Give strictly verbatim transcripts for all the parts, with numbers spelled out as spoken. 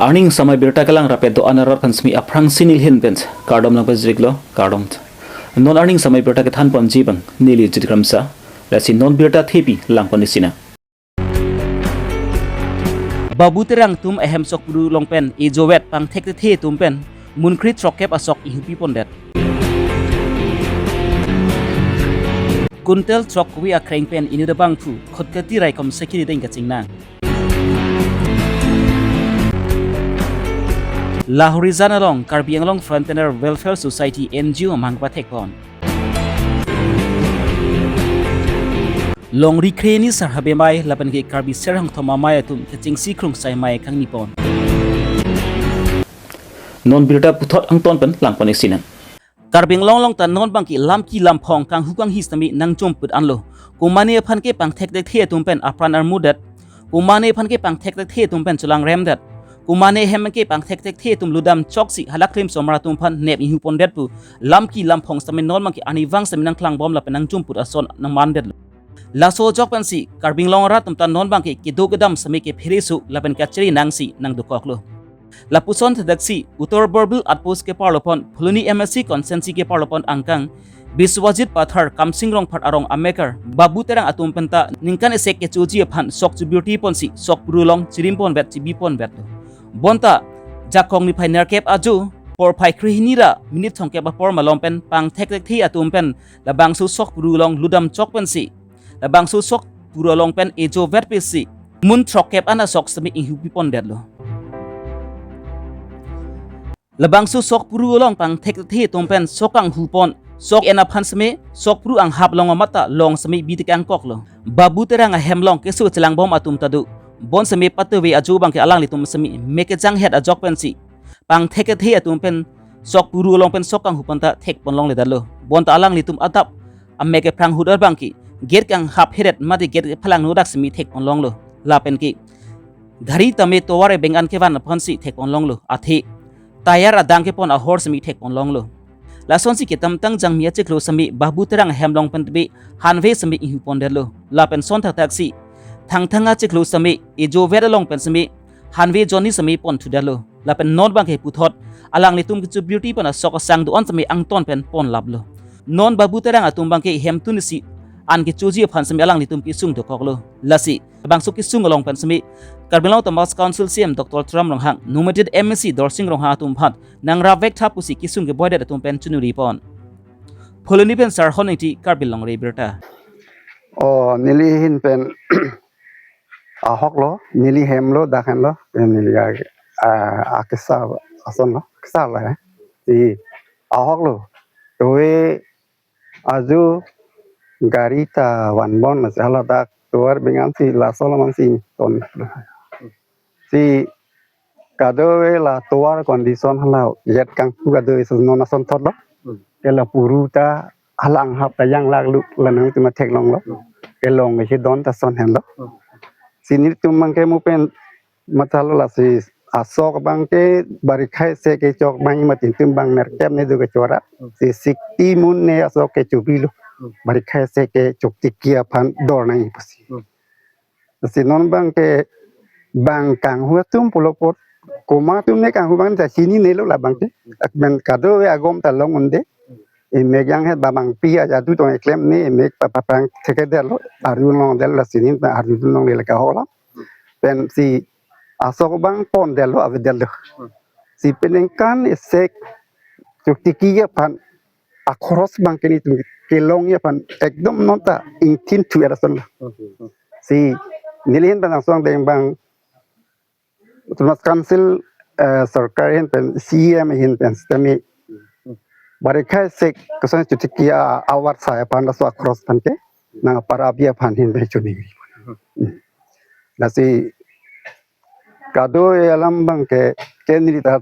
Arni ingsamai birta kelang rapet do-an arat aphan simi aphrangsi neli ahin pen kardom nangpajirlo, kardom. Non arni ingsamai birta kethan ponji abang neli Jit Kramsa, lasi non birta thepi lang pon isi nang. Babu Terang atum ahem sokpuru along pen ejovet pangthektethe atum pen munkri throkkep asok inghupi pondet. Kuntel throk kove akreng pen inut abangphu Khatkhati raikom sekiri deng kachingnang. Lahorijan along Karbi Anglong Frontliner Welfare Society N G O amang pathek pon. Longri kre hini sar habe amei lapen ke Karbi Serhangthom amei atum kechengsi krungsai amei kangni pon. Non birta puthot angton pen lang pon isi nang. Karbi Anglong along ta non abangke lamki lamphong kanghu kanghi sitame nangchomput anlo. Komane aphan ke pangthektethe atum pen apran armudet. Komane aphan ke pangthektethe atum pen cholangremdet. Komane ahem ke pangthektethe atum ludam choksi halaklim somar atum aphan nep inghu pondet pu lamki lamphong sitame non abangke arnivang sitame nangklangbom lapen nangchomput ason nangmandetlo. Laso ajok pensi Karbi Anglong arat atum ta non abangke kedo kedam sitame kephere su lapen kachiri nangsi nangdokoklo. Lapuson thedaksi Uttar Borbil Outpost keparlo pon, Phuloni M A C constituency keparlo pon angkang Biswajit Pathar, Kamsing Rongphar arong amekar Babu Terang atum penta ningkan isi kechoji aphan sok chobirti ponsi sokpuru along chirim ponvet chibi ponvetlo. Bonta jakong niphai nerkep ajo porphai kre hini ra minute thomkep apor malom pen pangthektethe atum pen labangso sokpuru along ludam chok pensi labangso sokpuru along pen ejovet pesi mun throkkep an asok sitame inghupi pondetlo. Labangso sokpuru along pangthektethe atum pen sok kanghu pon, sok en aphan sitame sokpuru anghap along amat ta long sitame bi tekangkoklo. Babu Terang ahem along keso chelangbom atum ta do. Bon sitame patove ajo abangke alanglitum sitame mek kejanghet ajok pensi pangthektethe atum pen sokpuru along pen sok kanghu pon ta thek pon longledetlo. Bonta alanglitum adap amek kephrang ahut abangke gate kanghap heret mate gate kephalang nodak sitame thek pon longlo. Lapen ke gari tame tovar ebeng an kevan aphansi thek pon longlo. Athe tyre adang kepon ahor sitame thek pon longlo. Lasonsi kedamtang jangmi achiklo sitame Babu Terang ahem along pen tebe hanve sitame inghu pondetlo. Lapen son thakthak si Thangthang achiklo sitame ejovet along pen sitame hanve jonni sitame pon thudetlo. Lapen non abangke puthot alanglitum kechobirti pon asok asang do-an sitame angton pen ponlaplo. Non Babu Terang atum abangke hemtun isi an kechoji aphan sitame alanglitum kesung dokoklo. Lasi labangso kesung along pen sitame Karbi Anglong Autonomous Council C E M Doctor Tuliram Ronghang, nominated M A C Dorsing Ronghang atum aphan nangrap vek tha pusi kesung keboidet atum pen choningri pon. Phuloni pen Sarhon Ingti, Karbi Longri Abirta. O, neli ahin pen ahoklo, neli hemlo, dak henlo, neli a, a, akesar asonlo, kesarlo ya. Si ahoklo. Towe ajo gari ta vanbom, masi hala dak tovar ebeng ansi laso alam ansi ton. Si kadokave la tovar condition hala gate kanghu kadokave si non asonthotlo. Hmm. Ke la puru ta hala anghap ta yang lakluk la nangtum theklonglo. Hmm. Ke long ke don ta ason henlo. Hmm. Si nelitum abangke mo pen mathalo, lasi asok abangke barikha isi kechok abang mati, nelitum abang nerkep ne do kechora. Hmm. Si sikti mun ne asok kechobilo. Hmm. Barikha isi kechok tiki aphan dor nangji pusi. Hmm. Si non abangke bang kanghu atum pulo apot, komat atum ne kanghu abang ta chininelo la abangke. Ak men kadokave agom ta long un-e. Emek janghet ba bang pi aja adu tong eklem ne emek pa pa pangthekdetlo, arjulongdetlo, la sini ta arjulongle la kahok alam. Pensi asok abang pondetlo, avedetlo. Si peningkan isi kechok tiki aphan akhoros abangke nelitum kelongji aphan ekdom non ta ingthin thu-et ason. Si neli ahin pen angsong deng abang Autonomous Council, eh, sorkar ahin pen, C E M ahin pen sitame barikha isi koson chotiki a-, avat sai aphan laso akhoros aphan ke nangpar abi aphan ahin pen choningri. Hmm. Lasi kadokave alam abangke, ke neli ta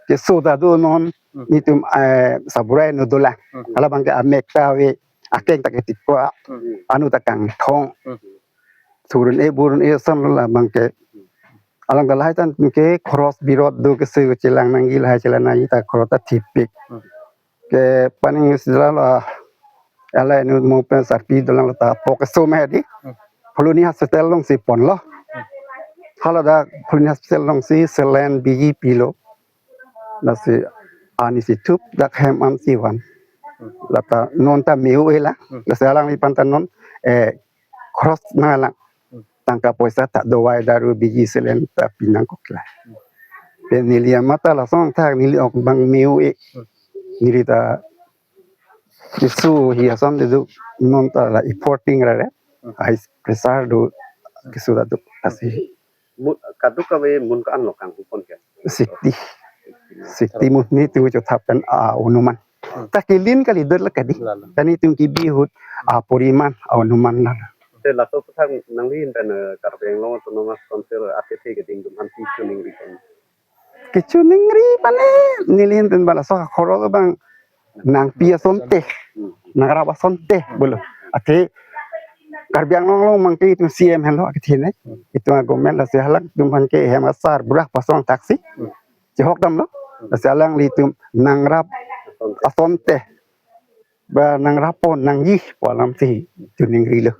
keso ta do non, hmm, nelitum, eh, saburai no dolang. Hmm. Hala abangke amek ta ave, akeng ta ketiko, hmm, anu ta kangthong. Hmm. Surun e burun e ason lo la abangke. Alang ta lahai tan ke khoros birot do, kese chelang nangji, lahai chelang nangji ta khoros ta thipik. Hmm. Ke paning sila la, ala inu mo pen sarpi dolang la ta pok keso me di. Hmm. Phuloni hospital alongsi ponlo. Hmm. Hala dak Phuloni Hospital alongsi saline B G pilo. Lasi ani si thup dak hem an si van. Lata non ta me-o-e lang. Hmm. Lasi alangliphan ta non, eh, cross nanglang. Hmm. Tangka poisa ta dawai daru B G saline ta pinangkok la. Hmm. Pen neli amat ta lason ta neli ok bang me-o-e. Hmm. Neli ta keso hi ason de do non ta la reporting ra re. Hmm. High pressure do keso ta do asi. Mu-, kadokave mun ko-an lo kanghu pon ke? Sixty. Sixty mun netum chothap pen a-onuman. Hmm. Ta kelin kali dot la kadi. Lalo. Kani tum kebi ahut aporiman a-onuman la. Te laso aphuthak nangli ahin pen, eh, Karbi Anglong Autonomous Council athe the keding atum aphan pi chuning ri pen. Kechiningri pale neli ahin pen bala so khoro lo bang nangpi asonte, nangrap asonte bolo. Athe Karbi Anglong along mangke itum C M henlo akethe ne. Itum a-government lasi halang itum mangke hem asar burak pasong taksi. Chehok damlo. Lasi alanglitum nangrap asonte. Ba nangrap pon nangji pu alam si chuningrilo.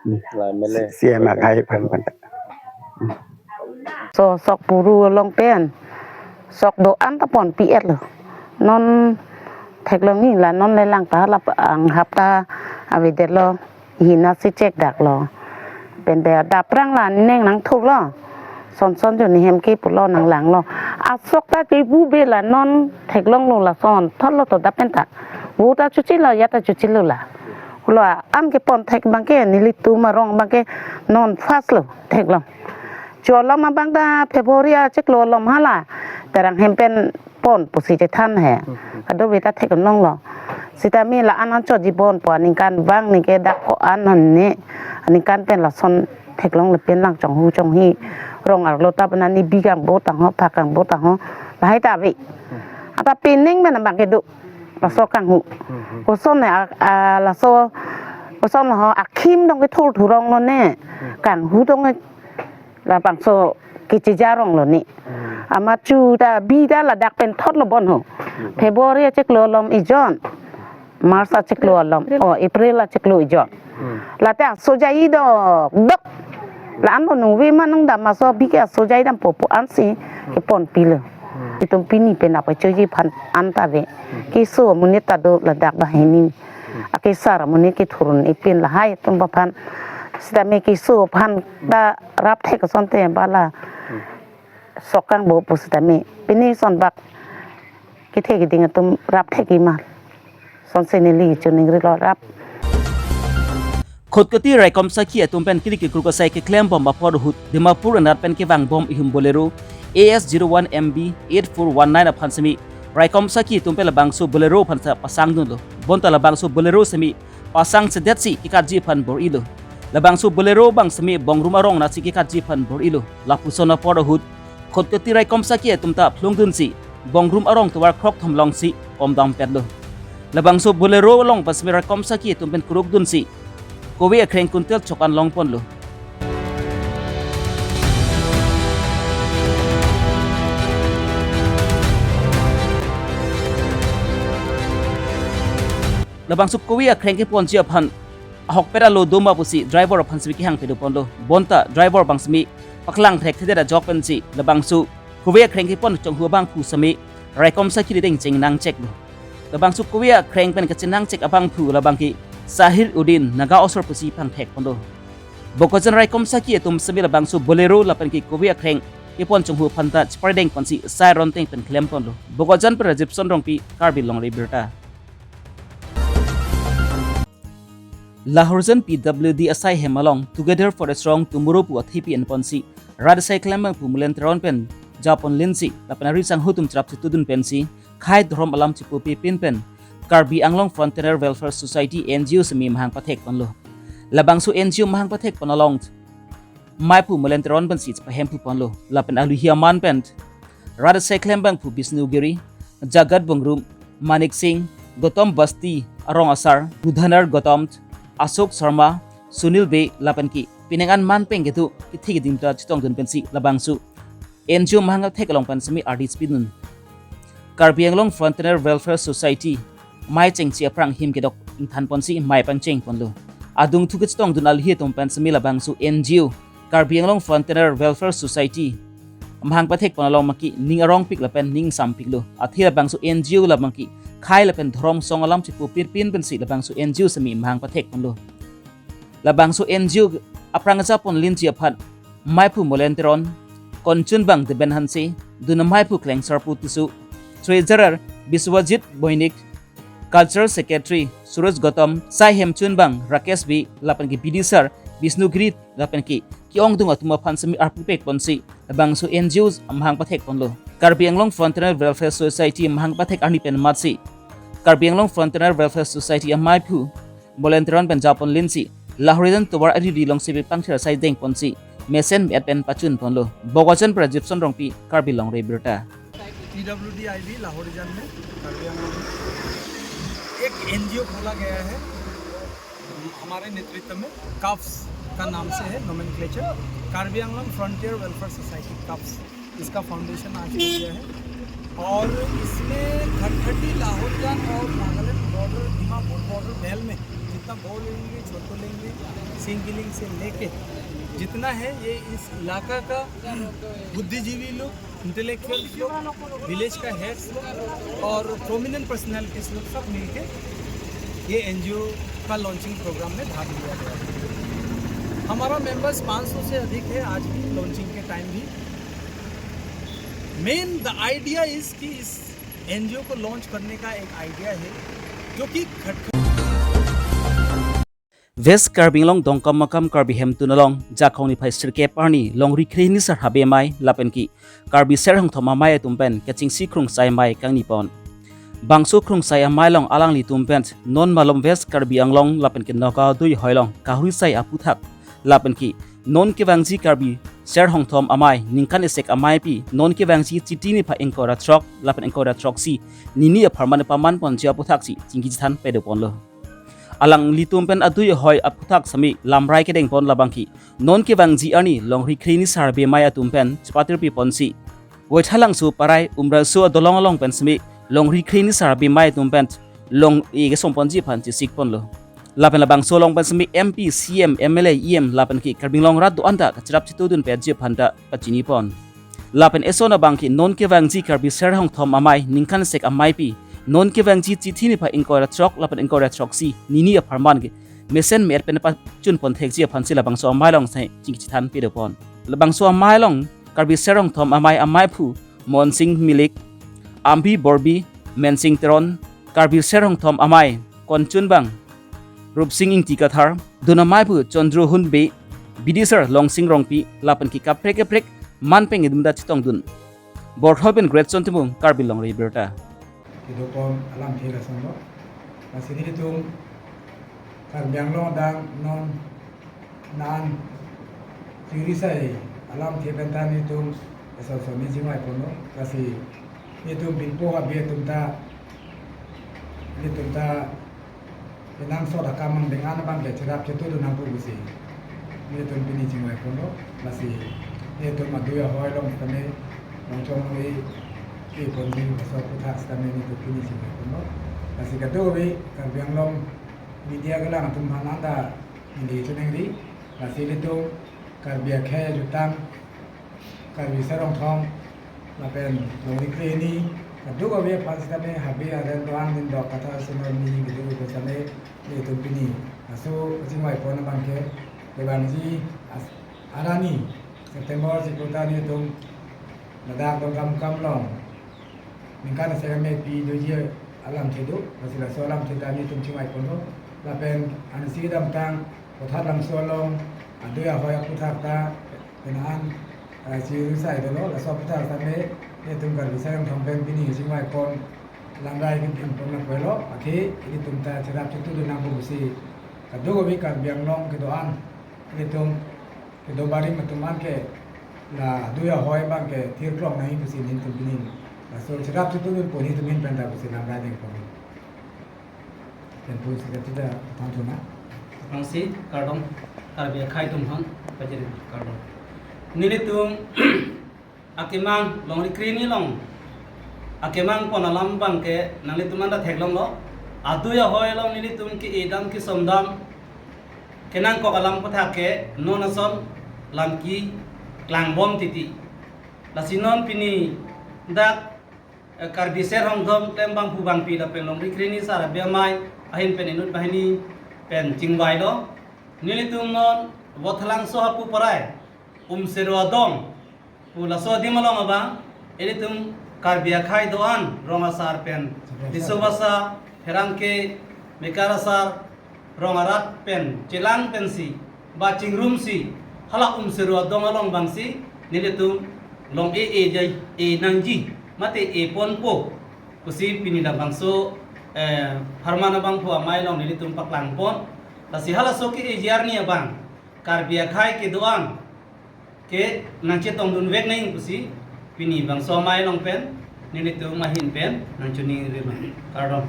Hmm. La mele. Si, si emak hai pan pan. So sok puru along pen sok do-an ta ponpi-etlo. Non theklong ni la non le lang ta la anghap ta avedetlo. Hina si chek daklo. Pen de daprang la neng nangthurlo. Son son jo ni hem ke pulo nanglanglo. Asok ta ke bu be la non theklonglo lason thotlo to dapen ta. Bu ta chuchilo ya ta chuchilo la. Hulo an kepon thek abangke nelitum arong abangke non first lo theklong. Cholom abang ta February achiklo alom hala. Terang hem pen pon pusi chethan he. Hmm, hmm. Kadokave ta theklonglo. Sitame la-an an chotji ponpo aningkan abang neke dak ko-an hon ne. Aningkan pen lason theklong le pen lang chonghu chonghi. Rong arlo ta penani bi kangbo tangho, phak kangbo tangho. Lahai ta ave. Hmm. Ata pining pen abang kedo. Laso kanghu. Hmm, hmm. Koson ne a, a, laso, koson ho akhim dong kethur thuronglo ne. Hmm. Kanghu dong ke labangso kechejaronglo ni. Hmm. Amat chu ta bi ta ladak pen thotlo bon ho. Hmm. February achiklo alom ejon. March achiklo alom. Oh, April achiklo ejon. Hmm. Late asojai dokdok. La-an lo nungve ma nangdam aso bi ke asojai dampo pu ansi keponpilo. Hmm. Itum pini pen apachoji aphan an ta ave. Hmm. Keso amonit ta do ladak banghini. Hmm. Akesar amonit kethurun ipin lahai atum aphan. Sitame keso aphan ta rap thek asonte bala. Hmm. Sok kangbo pu sitame. Pini son bak kethe keding atum rap thek-i ma. Sonsi neli chuningrilo rap. Khatkhati raikom sakhi atum pen kiri kekruk asai keklem bom apor ahut Dimapur anat pen kevang bom ihum Bolero A S zero one M B eight four one nine aphan semi raikom sakhi atum pen labangso Bolero aphan sa pasang dunlo. Bonta labangso Bolero semi pasang sedetsi kekatji aphan bor-ilo. Labangso Bolero abang semi Bongruma arong anatsi kekatji aphan bor-ilo. Lapuson apor ahut Khatkhati raikom sakhi atum ta phlung dunsi Bongruma arong tovar krok thom alongsi pom dampetlo. Labangso Bolero along pen semi raikom sakhi atum pen kruk dunsi kove akreng kuntel chok an longponlo. Labangso kove akreng keponji aphan ahokpet alo do ma pusi driver aphan semi kehang pado ponlo. Bonta driver abang semi paklang threk thedet ajok pensi labangso kove akreng kepon chonghu abangphu semi raikom sakhi rideng chengnang cheklo. Labangso kove akreng pen kachenang chek abangphu labang ke Sahir Uddin Naga osor pusi pangthek ponlo. Bokajan raikom sakhi atum semi labangso Bolero lapen ke kove akreng kepon chonghu aphan ta chepardeng ponsi sai ronteng pen klem ponlo. Bokajan pen Rajib Sonrongpi, Karbi Longri Abirta. Lahorijan P W D asai hem along Together for a Strong Tomorrow pu athepi enponsi rat asai klembangphu Mulen Teron pen japon linsi lapen ari sangho atum cherap chetudun pensi khei dhorom alam chipupi pin pen Karbi Anglong Frontier Welfare Society N G O semi mahang pathek ponlo. Labangso N G O mahang pathek pon along maiphu Mulen Teron pensi chepahemphu ponlo. Lapen aluhi aman pen rat asai klembangphu Bishnu Giri, Jagat Bongrum, Manik Singh, Gautam Basti arong asar, Budhanar Gautam, Ashok Sharma, Sunil Bey lapen ke penang an man pen kedo kethe keding ta chetongdun pensi labangso N G O mahang athek along pen semi ardi chepidun. Karbi Anglong Frontier Welfare Society mei chengche aphrang him kedok ingthan ponsi mei pangcheng ponlo. Adungthu kechetongdun aluhi atum pen semi labangso N G O Karbi Anglong Frontier Welfare Society amahang pathek pon along abangke ning arongpik lapen ning sampiklo. Athe labangso N G O labangke khei lapen dhorom song alam chipu pirpin pensi labangso N G O semi amahang pathek ponlo. Labangso N G O aphrang japon linji aphan maiphu Molen Teron, konchunbang Deben Hanse, dun amaiphu Klengsarpu Tisso, Treasurer Biswajit Boinik, Cultural Secretary Suraj Gautam, sai hemchunbang Rakesh Bey, lapenke B D sir Bishnu Giri, lapenke ke-ongdung atum aphan semi arpupek ponsi labangso N G O amahang pathek ponlo. Karbi Anglong Frontier Welfare Society amahang pathek arni pen matsi Karbi Anglong Frontier Welfare Society amaiphu Molen Teron pen japon linsi Lahorijan tovar ariri along sebe pangthir asai deng ponsi mesen me-et pen pachun ponlo. Bokajan pra Gibson Rongpi, Karbi Longri Abirta. P W D I V Lahorijan में, कार्बी आंगलोंग में एक एनजीओ खोला गया है हमारे नेतृत्व में, कप्स का नाम से है, nomenclature, Karbi Anglong frontier welfare society, कप्स। इसका फाउंडेशन आज हो गया है और इसमें खटखटी, लाहौरीजान और नागालैंड बॉर्डर, दीमापुर बॉर्डर भेल में जितना बोलिंगली, छोटोलिंगली, सिंगलिंग से लेके जितना है, ये इस इलाका का बुद्धिजीवी लोग, इंटेलेक्चुअल लोग, विलेज का हेड्स लोग और प्रोमिनेंट पर्सनालिटीज लोग सब मिलके ये एनजीओ का लॉन्चिंग प्रोग्राम में भाग लिया गया है। हमारा मेंबर्स पाँच सौ से अधिक है आज भी, लॉन्चिंग के टाइम भी। मेन द आइडिया इज कि इस एनजीओ को लॉन्च करने का एक आइडिया है जो कि खटखटी West Karbi Anglong Dongkamukam Karbi Hemtun along Jakhong niphai sirkep arni Longri Kre-hini Sar Habe Amei lapenke Karbi Ser Hongthom Amei atum pen kachingsi krungsai amei kangni pon. Bangso krungsai amei along alanglitum pen non malom West Karbi Anglong lapenke Nagaon adui ahoi along kahuri sai aphuthak lapenke non kevangji Karbi Ser Hongthom Amei ningkan isek ameipi non kevangji Chiti niphai ingkoi ra throk lapen ingkoi ra throksi nini apharman paman ponji aputhaksi chingki chethan pado ponlo. Alanglitum pen adui ahoi aphuthak semi lamrai kedeng pon labangke non kevangji arni Longri Kre-hini Sar Habe Amei atum pen chepatirpi ponsi Waithalangso Parai Umrangso adolong along pen semi Longri Kre-hini Sar Habe Amei atum pen long-e kesong ponji aphan chesik ponlo. Lapen labangso along pen semi M P, C M, M L A, E M lapenke Karbi Anglong rat do-an ta kacherap chetudun petji aphan ta pachini pon. Lapen eson abangke non kevangji Karbi Ser Hongthom Amei ningkan isek ameipi non kevangji Chiti niphai ingkoi ra throk lapen ingkoi ra throksi nini apharman ke mesen me-et pen pachun pon thekji aphansi labangso amei along sai chingki chethan pado pon. Labangso amei along Karbi Ser Hongthom Amei ameiphu Monsing Milik, Ambi Borbi, Mensing Teron, Karbi Ser Hongthom Amei konchunbang Rupsing Ingti Kathar, dun ameiphu Chandra Hunbe, B D sir Longsing Rongpi lapenke kaprek kaprek man peng idum da chetongdun. Borthol pen Greatson Timung, Karbi Longri Abirta. Kedopon alamthe lason lo. Lasi nelitum Karbi Anglong adang non nan chingri sai alamthe pen ta nelitum eson son ni chingvai ponlo. Lasi nelitum binpo habe atum ta, nelitum ta kenangsot akam angdeng an abangke cherap chetudun nangpo pusi nelitum pini chingvai ponlo. Lasi nelitum adui ahoi along sitame longchong longri ke ponji laso aphuthak sitame nelitum pini chingvai ponlo. Lasi kadokave Karbi Anglong media kelang atum aphan nangta neli chiningri. Lasi nelitum Karbi akhei ajutang Karbi Ser Hongthom lapen Longri Kre-hini kadokave aphan sitame habe aren do-an, nindok kathar sonor ni kedokave sitame nelitum pini laso kachingvai pon abangke kevangji as-, arni September chiklo ta nelitum ladak Dongkamukam along ningkan isek ameipi doji alamthe do, lasi laso alamthe ta nelitum chingvai ponlo. Lapen ansi kedamtang Kothat Langso along adui ahoi aphuthak ta penang an, ah, chingri sai dolo. Laso aphuthak sitame nelitum Karbi Ser Hongthom pen pini chingvai pon lamrai kepon pon nangkoklo. Athe ilitum ta cherap chetudun nangpo pusi kadokave Karbi Anglong kedo-an, ilitum kedo barim atum an ke la adui ahoi abangke thirklong nangji pusi nelitum pini laso cherap chetudun pon nelitum ahin pen ta pusi lamrai deng pon. Pen pu secretary ta than thuna. Aphrangsi kardom, Karbi akhei atum aphan pajir kardom. Nelitum akemang Longri Kre-hini along akemang pon alam abangke nanglitum anta theklonglo. Adui ahoi along nelitum ke-edam kesomdam kenangkok alam aphuthak ke non ason lamki klangbom titi. Lasi non pini dak, eh, Karbi Ser Hongdom Klem Bangphu Bangphi lapen Longri Krehini Sar Abi Amei ahin pen inut banghini pen chingvailo. Nelitum non Vothatlangso Hapu Parai, Umsero Adong pu laso adim along abang, ilitum Karbi akhei do-an rong asar pen, Disobasa, pherangke, mekar asar, rong arat pen chelang pensi, ba chingrumsi, hala Umsero Adong along abangsi nelitum long-e-e jai, e nangji, mate e ponpo pusi pini labangso, eh, pharman abangphu amei along nelitum paklangpon. Lasi halaso ke-e arni abang Karbi akhei kedo-an ke nangchetongdunvek nang pusi pini bangso amei along pen, nelitum ahin pen nangchiningri ma. Kardom.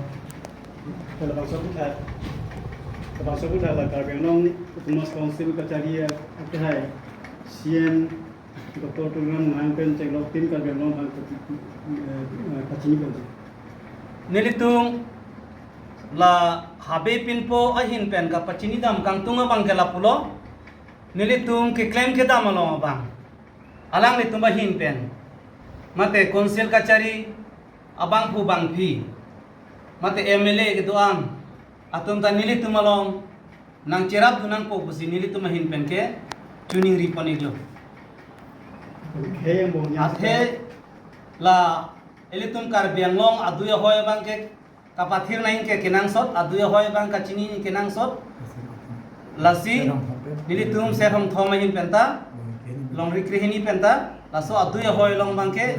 Labangso aputhak, labangso aputhak la Karbi Anglong Autonomous Council kachari akhei C M Doctor Tuliram Ronghang pen chenglok Team Karbi Anglong abang kati, eh, eh, kachini pen. Nelitum la habe pinpo ahin pen kapachinidam kangtung abang ke lapulo. Nelitum keklem kedam along abang, alanglitum ahin pen, mate council kachari abangphu bangphi, mate M L A kedo-an atum ta nelitum along nangcherapdun nangpo pusi nelitum ahin pen ke chiningripon-iklo. Athe la ilitum Karbi Anglong adui ahoi abang ke kapathir nang ke kenangsot, adui ahoi abang kachini kenangsot. Lasi nelitum Ser Hongthom ahin penta, Longri Krehini penta, laso adui ahoi along abang ke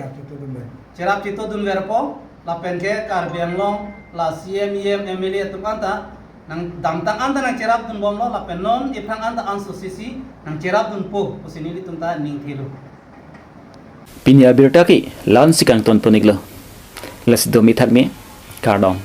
cherap chetongdunverpo, lapen ke Karbi Anglong la C M, E M, M L A atum anta nangdamtang anta nangcherapdunbomlo, lapen non iphrang anta anso sisi nangcherapdunpo pusi nelitum ta ningthelo. Pini abirta ke la-ansi kangtonpon-iklo. Lasi domi thakmi, kardom.